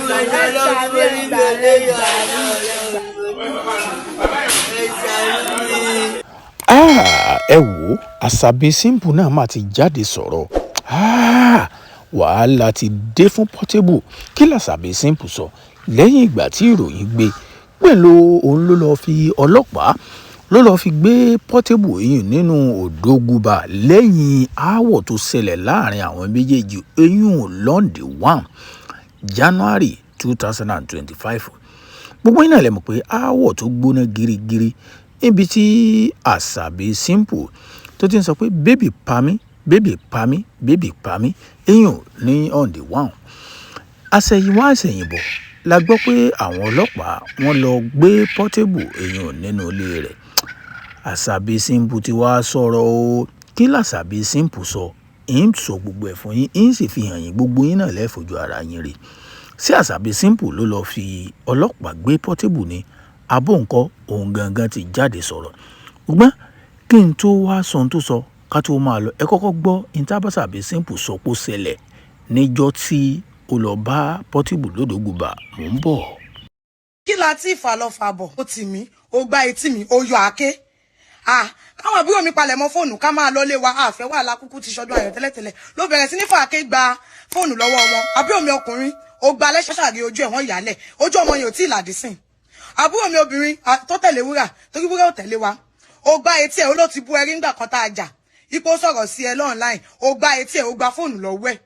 Ẹ ṣàánú, ẹ gbà, ẹ gbà mí. Ẹ ṣàánú mi. Ah, ẹ wò ó, Àṣàbí Simple náà mà ti jáde sọ̀rọ̀. Ah, wàhálà ti dé fún Portable. Kí làṣàbí Simple sọ lẹ́yìn ìgbà tí ìròyìn gbé pẹ̀lú òun ló lọ́ọ́ fi ọlọ́pàá ló lọ́ọ́ fi gbé Portable eyín nínú Òdògùbà lẹ́yìn aáwọ̀ tó ṣẹlẹ̀ láàrin àwọn méjèèjì eyín London 1 January 2025? Gbogbo yín náà lè mọ̀ pé aáwọ̀ tó gbóná girigiri níbi tí Àṣàbí Simple tó ti ń sọ pé, "Baby, pa mí, baby, pa mí, baby, pa mí," eyín ní on the one. Àṣẹ̀yìnwá àṣẹ̀yìnbọ̀ la gbọ́ pé àwọn ọlọ́pàá wọ́n lọ gbé Portable eyín nínú ilé rẹ̀. Àṣàbí Simple ti wá sọ̀rọ̀ o. Kí làṣàbí Simple sọ? Ń sọ gbogbo ẹ̀ fún yín, ń sì fi hàn yín. Gbogbo yín náà lẹ́ẹ̀fojú ara yín rí sí. Àṣàbí Simple ló lọ́ọ́ fi ọlọ́pàá gbé Portable ní abó nǹkan. Òun gangan ti jáde sọ̀rọ̀. Ṣùgbọ́n kí n tó wá sọ ohun tó sọ, ká tó máa lọ, ẹ kọ́kọ́ gbọ́ ìtàbàṣàbí Simple sọ pé ó ṣẹlẹ̀ níjọ́ tí ó lọ bá Portable lódògùbà. Mò ń bọ̀. Kí la tí ìfà lọ fà bọ̀? Ó tì mí, ó gbá etí mi, ó yọ àáké. Ah, káwọn àbúrò mi palẹ̀ mọ́ fóònù, ká máa lọlé wa, àfẹ́ wàhálà. Kúkú ti ṣọdún ayọ̀ tẹ́lẹ̀tẹ́lẹ̀. Ló bẹ̀rẹ̀ sí ní fàáké gba fóònù lọ́wọ́ wọn. Àbúrò mi ọkùnrin, ó gba lẹ́sàrí ojú ẹ̀, wọ́n yálẹ̀ ojú ọmọ yẹn ò tí ì làdí sìn. Àbúrò mi obìnrin tó tẹ̀lé wúrà, torí wúrà ò tẹ̀lé wa, ó gbá etí ẹ̀. Ó ló ti bú ẹrí ńgbà kan tá a jà, ipò sọ̀rọ̀ sí ẹ online. Ó gbá etí ẹ̀, ó gba fóònù lọ́wọ́ ẹ̀.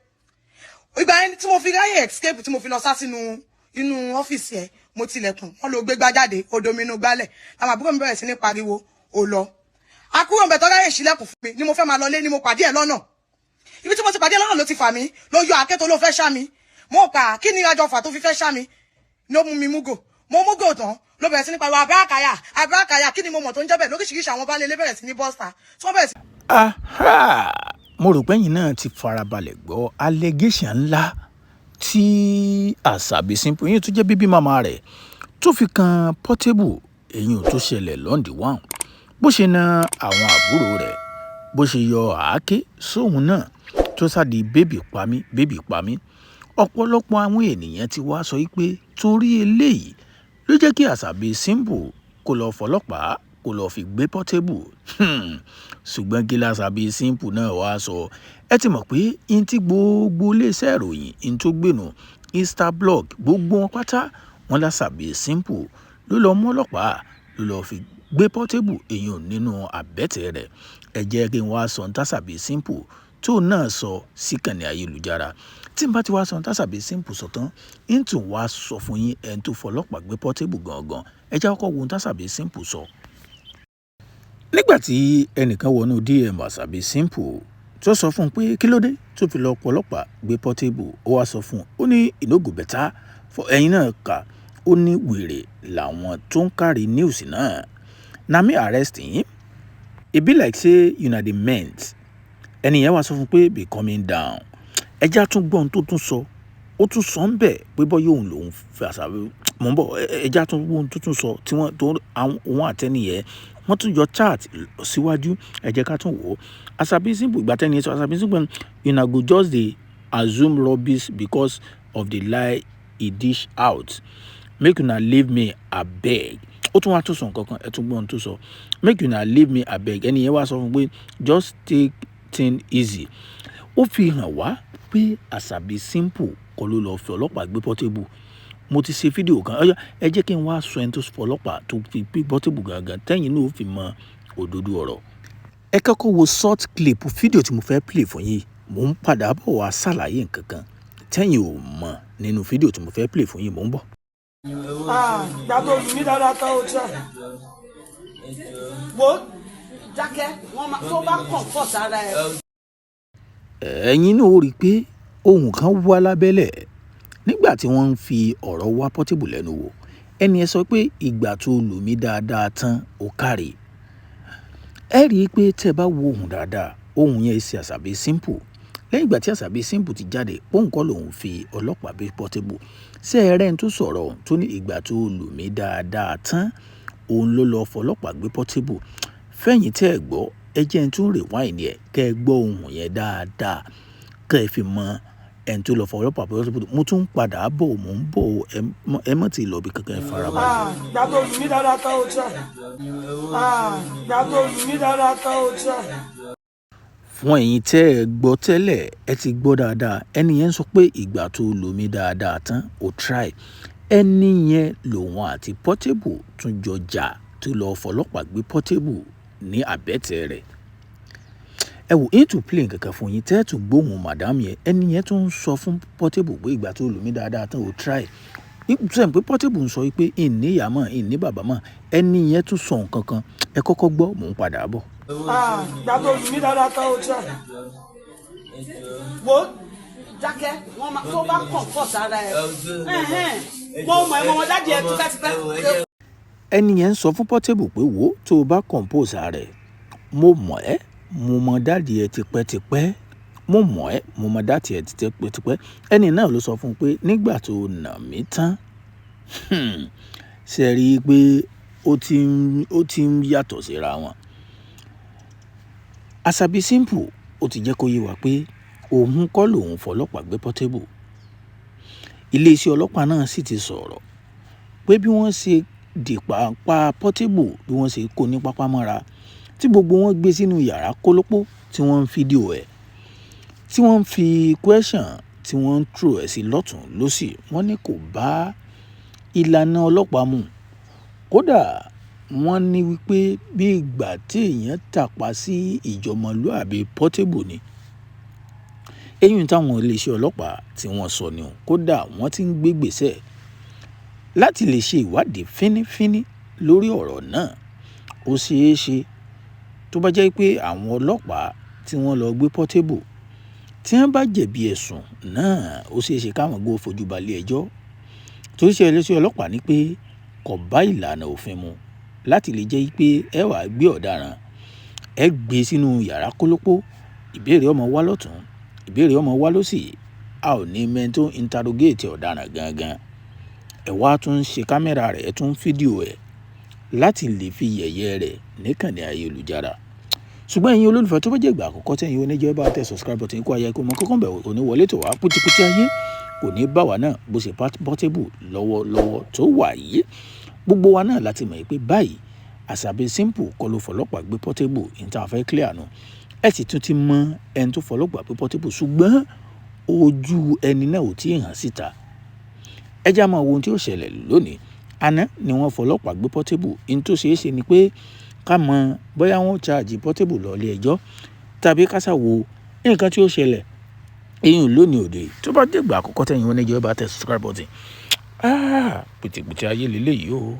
Ìgbà yẹn tí mo fi ráyè escape, tí mo fi lọ sá sínú inú ọ́fíìsì ẹ̀, mo tilẹ̀kùn, wọ́n lọ gbé gbá jáde, odò mi inú gbálẹ̀. Àwọn àbúrò mi bẹ̀rẹ̀ sí ní pariwo. Ó lọ akúrò ń bẹ̀ tọ́ráyè sílẹ̀kùn fún mi ni mo fẹ́ máa lọlé ni mo pàdé ẹ̀ lọ́nà. Ibi tí mo ti pàdé ẹ̀ lọ́nà ló ti fà mí, ló yọ àáké tó ló fẹ́ ṣá mi. Mo kà kí ni àjọ fà tó fi fẹ́ ṣá mi, ló mú mi múgò. Mo múgò tán, ló bẹ̀rẹ̀ sí ní pariwo àbúrákàyà, àbúrákàyà. Kí ni mo mọ̀ tó ń jẹ́ bẹ́ẹ̀? Lóríṣiríṣi àwọn baálé ilé bẹ̀rẹ̀ sí ní bọ́sà tí wọ́n bẹ̀rẹ̀ sí. Aha! Mo rò pé ẹ̀yin náà ti farabalẹ̀ gbọ́ allegation ńlá tí Àṣàbí Simple yìí tó jẹ́ baby mama rẹ̀ tó fi kan Portable, èyí tó ṣẹlẹ̀ lọ́ndì one, bó ṣe na àwọn àbúrò rẹ̀, bó ṣe yọ àáké sóhun náà, tó sádi "Baby, pa mí, baby, pa mí." Ọ̀pọ̀lọpọ̀ àwọn ènìyàn ti wá sọ pé torí eléyìí ló jẹ́ kí Àṣàbí Simple kó lọ́ọ́ fọlọ́pàá kó lọ́ọ́ fi gbé Portable. Ṣùgbọ́n kí l'Àṣàbí Simple náà wá sọ? Ẹ ti mọ̀ pé n tí gbogbo iléeṣẹ́ ìròyìn n tó gbénu Instablog, gbogbo wọn pátá wọn l'Àṣàbí Simple ló lọ́ọ́ mú ọlọ́pàá, ló lọ́ọ́ fi gbé Portable èèyàn nínú àbẹ́tẹ̀ rẹ̀. Ẹ jẹ́ kí n wá sọ ní t'Àṣàbí Simple tó náà sọ síkànnì ayélujára. Tí n bá ti wá sọ ní t'Àṣàbí Simple sọ tán, n tún wá sọ fún yín ẹni tó fọlọ́pàá gbé Portable gangan. Ẹ jẹ́ kọ́kọ́ wo ohun t'Àṣàbí Simple sọ. Nígbà tí ẹnìkan wọnú DM Àṣàbí Simple tó sọ fún un pé kí ló dé tó fi lọ́ọ́ pọlọ́pàá gbé Portable, ó wá sọ fún un, ó ní e no go better for ẹ̀yin náà kà. Ó ní wèrè làwọn tó ń kárí news náà. "Na me arrest him? E be like say una dey meant." Ẹni yẹn wá sọ fún un pé be coming down. Ẹjẹ́ á tún gbọ́ ohun tó tún sọ. Ó tún sọ ń bẹ̀ pé bọ́yá òun lòún fi Àṣàbí. Mò ń bọ̀. Ẹjẹ́ á tún gbọ́ ohun tó tún sọ tí wọ́n tó àwọn òun àtẹni yẹn wọ́n tún yọ chat síwájú. Ẹ jẹ́ ká tún wò ó. Àṣàbí Simple, ìgbà tẹ́ni yẹn sọ, Àṣàbí Simple, "Una go just dey assume rubbish because of the lie he dish out. Make una leave me abeg." Ó tún wá tún sọ nǹkan kan. Ẹ tún gbọ́ ohun tó sọ: "Make una leave me abeg." Ẹni yẹn wá sọ fún un pé just take thing easy. Ó fi hàn wá pé Àṣàbí Simple kọ́ ló lọ́ọ́ fi ọlọ́pàá gbé Portable. Mo ti ṣe fídíò kan. Ọ̀yá, ẹ jẹ́ kí n wá sọ ẹni tó fọlọ́pàá tó fi gbé Portable gangan, tẹ́yìn náà ó fi mọ òdodo ọ̀rọ̀. Ẹ kọ́kọ́ wo short clip fídíò tí mo fẹ́ play fún yín. Mò ń padà bọ̀ wá ṣàlàyé nǹkan kan tẹ́yìn ò mọ̀ nínú fídíò tí mo fẹ́ play fún yín. Mò ń bọ̀. Gbà tó lù mí dáadáa tán, ó try. Wo, dákẹ́. Wọ́n máa tó bá comfort ara ẹ̀. Ẹ̀yin náà ó rí i pé ohun kan wà lábẹ́lẹ̀ nígbà tí wọ́n ń fi ọ̀rọ̀ wá Portable lẹ́nu wò. Ẹni ẹ sọ pé ìgbà tó lù mí dáadáa tán, ó káre. Ẹ rí i pé tẹ́ ẹ bá wo ohun dáadáa, ohun yẹn ṣe Àṣàbí Simple. Lẹ́yìn ìgbà tí Àṣàbí Simple ti jáde póun kọ́ lòun fi ọlọ́pàá gbé Portable, ṣé ẹ rẹ́ni tó sọ̀rọ̀ tó ní ìgbà tó lù mí dáadáa tán, òun ló lọ́ọ́ fọlọ́pàá gbé Portable? Fẹ́yìn tẹ́ ẹ gbọ́, ẹ jẹ́ n tún rewind ẹ̀ kẹ́ ẹ gbọ́ ohun yẹn dáadáa, kẹ́ ẹ fi mọ Ẹni tó lọ fọlọ́pàá Portable, mo tún ń padà bọ̀, mò ń bọ̀, ẹ mọ̀ tí ì lọ bí kankan, ẹ farabalẹ̀. Ìgbà tó lù mí dáadáa tán, ó try. Ìgbà tó lù mí dáadáa tán, ó try. Fún ẹ̀yin tẹ́ ẹ gbọ́ tẹ́lẹ̀, ẹ ti gbọ́ dáadáa. Ẹni yẹn sọ pé ìgbà tó lù mí dáadáa tán, ó try. Ẹni yẹn lòun àti Portable tún jọ jà tó lọ́ọ́ fọlọ́pàá gbé Portable ní àbẹ́tẹ̀ rẹ̀. Ẹ wò, ètò play nǹkan fún yín tẹ́ ẹ tún gbóhùn madam yẹn. Ẹni yẹn tún ń sọ fún Portable pé ìgbà tó lù mí dáadáa tán, ó try. Sẹ́yìn pé Portable ń sọ pé ìní ìyá mọ̀, ìní bàbá mọ̀. Ẹni yẹn tún sọ nǹkan kan. Ẹ kọ́kọ́ gbọ́, mò ń padà bọ̀. Ìgbà tó lù mí dáadáa tán, ó try. Wo, dákẹ́. Wọ́n máa tó bá comfort ara ẹ̀. Mo mọ̀ ẹ́, mo mọ̀ daddy ẹ̀ tipẹ́tipẹ́. Ẹni yẹn ń sọ fún Portable pé wo, tó o bá compose rẹ̀, mo mọ̀ ẹ́, mo mọ̀ daddy ẹ tipẹ́tipẹ́, mo mọ̀ ẹ́, mo mọ̀ daddy ẹ tipẹ́tipẹ́. Ẹni náà ló sọ fún un pé nígbà tó o nà mí tán, ṣe rí i pé ó ti ń yàtọ̀ síra wọn. Àṣàbí Simple, ó ti jẹ́ kó yé wa pé òun kọ́ lòun fọlọ́pàá gbé Portable. Iléeṣẹ́ ọlọ́pàá náà sì ti sọ̀rọ̀ pé bí wọ́n ṣe dìpápá Portable, bí wọ́n ṣe kó ní pápá mọ́ra, tí gbogbo wọn gbé sínú yàrá kólópó, tí wọ́n ń fídíò ẹ̀, tí wọ́n ń fi question, tí wọ́n ń throw ẹ̀ sí lọ́tùn lọ́sì, wọ́n ní kò bá ìlànà ọlọ́pàá mu. Kódà wọ́n ní wípé bí ìgbà tí èèyàn tàpá sí ìjọmọlúàbí Portable ni. Eyín táwọn iléeṣẹ́ ọlọ́pàá tí wọ́n sọ ni o. Kódà wọ́n ti ń gbé gbèsè láti lè ṣe ìwádìí fínífíní lórí ọ̀rọ̀ náà. Ó ṣeé ṣe tó bá jẹ́ pé àwọn ọlọ́pàá tí wọ́n lọ gbé Portable, tí wọ́n bá jẹ̀bi ẹ̀sùn náà, ó ṣeé ṣe káwọn gbó fojú balẹ̀ ẹjọ́, torí ṣe iléeṣẹ́ ọlọ́pàá ní pé kò bá ìlànà òfin mu láti lè jẹ́ pé ẹ wàá gbé ọ̀daràn, ẹ gbé sínú yàrá kólópó, ìbéèrè ọmọ wá lọ́tún, ìbéèrè ọmọ wá lọ́sì, a ò ní mẹ́ni tó interrogate ọ̀daràn gangan. Ẹ wá tún ń ṣe kámẹ́rà rẹ̀, ẹ tún ń fídíò ẹ̀ láti lè fi yẹ̀yẹ́ rẹ̀ níkànnì ayélujára. Ṣùgbọ́n ẹ̀yin olólùfẹ́, tó bá jẹ́ ìgbà àkọ́kọ́ tẹ̀yin oníjẹ́ bá tẹ subscribe button, kó ayé kó mọ kókó bẹ̀ òní wọlé tó wá pútipúti, ayé kò ní bá wa náà bó ṣe Portable lọ́wọ́lọ́wọ́ tó wà yìí. Gbogbo wa náà láti mọ̀ pé báyìí, Àṣàbí Simple kọ́ ló fọlọ́pàá gbé Portable. Ní tá a fẹ́ clear nù. Ẹ sì tún ti mọ ẹni tó fọlọ́pàá gbé Portable, ṣùgbọ́n ojú ẹni náà ò tí ì hàn síta. Ẹ já máa wo ohun tí ó ṣẹlẹ̀ lónìí. Àná ni wọ́n fọlọ́pàá gbé Portable. Ní tó ṣeé ṣe ni pé ká mọ bóyá wọ́n charge Portable lọ ilé ẹjọ́ tàbí ká ṣá wo nǹkan tí ó ṣẹlẹ̀ eyín lónìí òde. Tó bá dé ìgbà àkọ́kọ́ tẹ̀yìn oníjẹ́ bá tẹ subscribe button, ah, pìtìpìtì ayé lélẹ́yìí o.